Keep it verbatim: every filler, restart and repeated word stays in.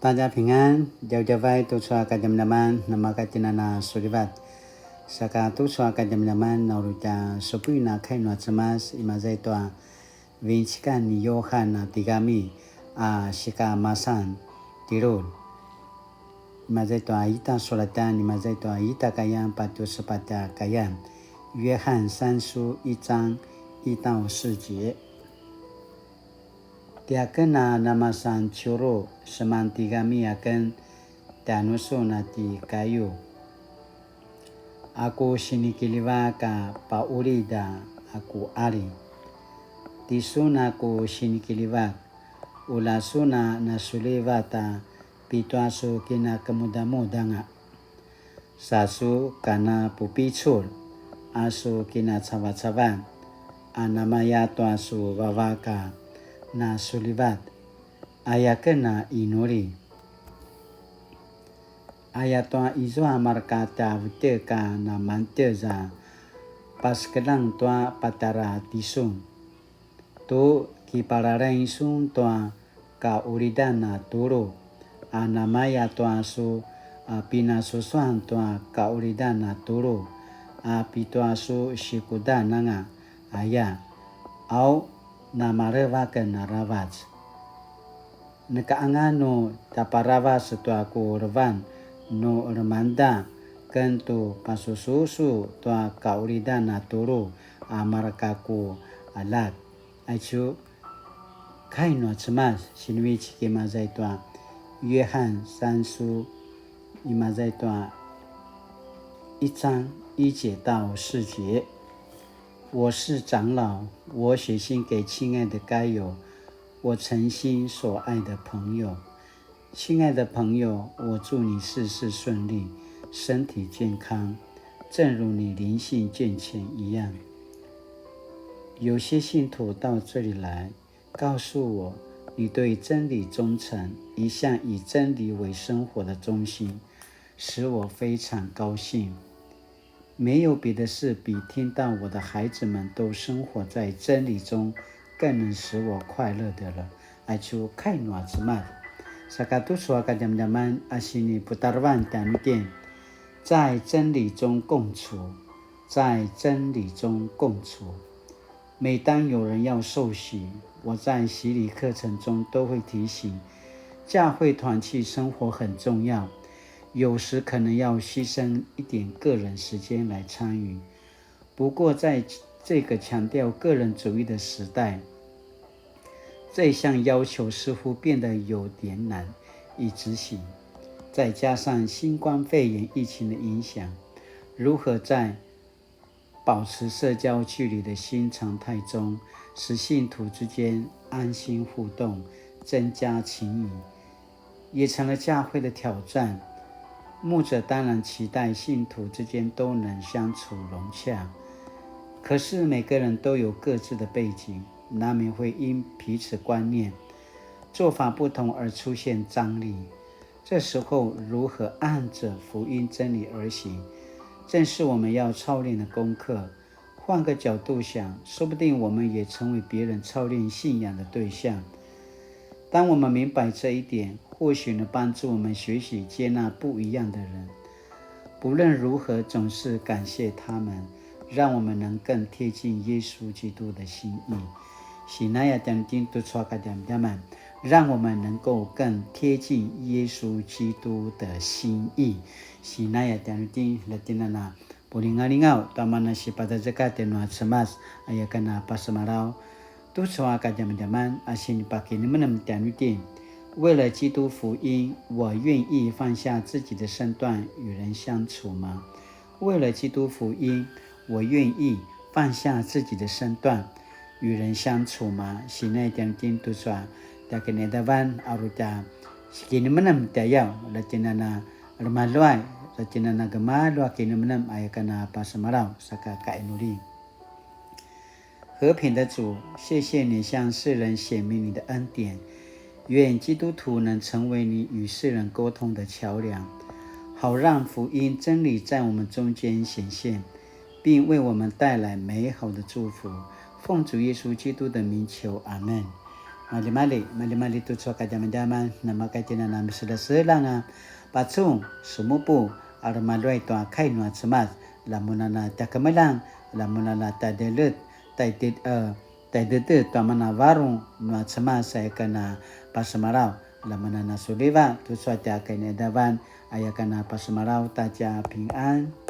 大家平安, djavadjavay tucu a kadjamadjaman, namakatjinana sulivat. Saka tucu a kadjamadjaman, na uri tja supuin a kai nua Cemas, imaza i tua vincikan ni Yohan a tigami a sikamasan tjelulj. Imaza i tua ita sulatan, imaza i tua ita kayan, patju sepatj a kayan. 约翰三书一章一到四节. Tiaken a namasan ciuru seman tigami aken tjanusun a ti Kayu. A ku sinikiljivak a paqulid a ku qali. Tisun a ku sinikiljivak, ula sun a nasulivat a pitua su kinakemudamudanga. Sa su kana pupicul a su kinacavacavan, a namaya tua su vavak a nasulivat, aya ken a inuli. Aya tua izua marka tja vetjek a namantjez a pasekeljang tua patjara tisun. Tu kipalalaing sun tua kaqulidan a tulu, a namaya tua su, a, pinasusuan tua kaqulidan a tulu, a pitua su sikudan anga, aya, au, namaleva aken aravac. Neka anga nu tjaparavac tua ku levan nu lemangda, ken tu pasususu tua kaqulidan a tulu a marka ku aljak. Aicu, kai nua Cemas, sinivecik imaza i tua 约翰三书, imaza i tua 一章一节到四节. 我是长老，我写信给亲爱的该友，我诚心所爱的朋友。亲爱的朋友，我祝你事事顺利，身体健康，正如你灵性健全一样。有些信徒到这里来，告诉我你对真理忠诚，一向以真理为生活的中心，使我非常高兴。没有别的事比听到我的孩子们都生活在真理中更能使我快乐的了。Aicu kai nua Cemas. Saka tucu a kadjamadjaman a siniputarevan tjanuitjen, 在真理中共处，在真理中共处。每当有人要受洗，我在洗礼课程中都会提醒，教会团契生活很重要，有时可能要牺牲一点个人时间来参与。不过，在这个强调个人主义的时代，这项要求似乎变得有点难以执行。再加上新冠肺炎疫情的影响，如何在保持社交距离的新常态中，使信徒之间安心互动，增加情谊，也成了教会的挑战。牧者当然期待信徒之间都能相处融洽，可是每个人都有各自的背景，难免会因彼此观念、做法不同而出现张力。这时候如何按着福音真理而行，正是我们要操练的功课。换个角度想，说不定我们也成为别人操练信仰的对象。当我们明白这一点，或许能帮助我们学习接纳不一样的人。不论如何，总是感谢他们，让我们能更贴近耶稣基督的心意。Sinaya tjanuitjen tucu a kadjamadjaman, 让我们能够更贴近耶稣基督的心意。Sinaya tjanuitjen, latinana, pulingalingaw, tamana sipatazekat nua Cemas, aya ken a pasemalaw. Tucu a kadjamadjaman a sinipakinemenem tjanuitjen. 为了基督福音，我愿意放下自己的身段与人相处吗？为了基督福音，我愿意放下自己的身段与人相处吗？Sinaya tjanuitjen tucu a tja kinaqadavan a uri tja sikinemenem tjayaw, latinana remaluay, latinana gemalju a kinemenem, aya ken a pasemalaw, saka kainuli. 和平的主，谢谢你向世人显明你的恩典。愿基督徒能成为你与世人沟通的桥梁，好让福音真理在我们中间显现，并为我们带来美好的祝福。奉主耶稣基督的名求，阿们。Malimali, malimali tucu a kadjamadjaman, namakaitjina na miselasela anga pacun, semupu, a remaluay tua kai nua Cemas, lamunana tjakemeljang, lamunana tjadelet, taitid, eh, taidedet tua mana varung nua Cemas aya kana pasemalaw, lamunana suliva, tucu a tja kainaidavan, aya kana pasemalaw ta tja pingan.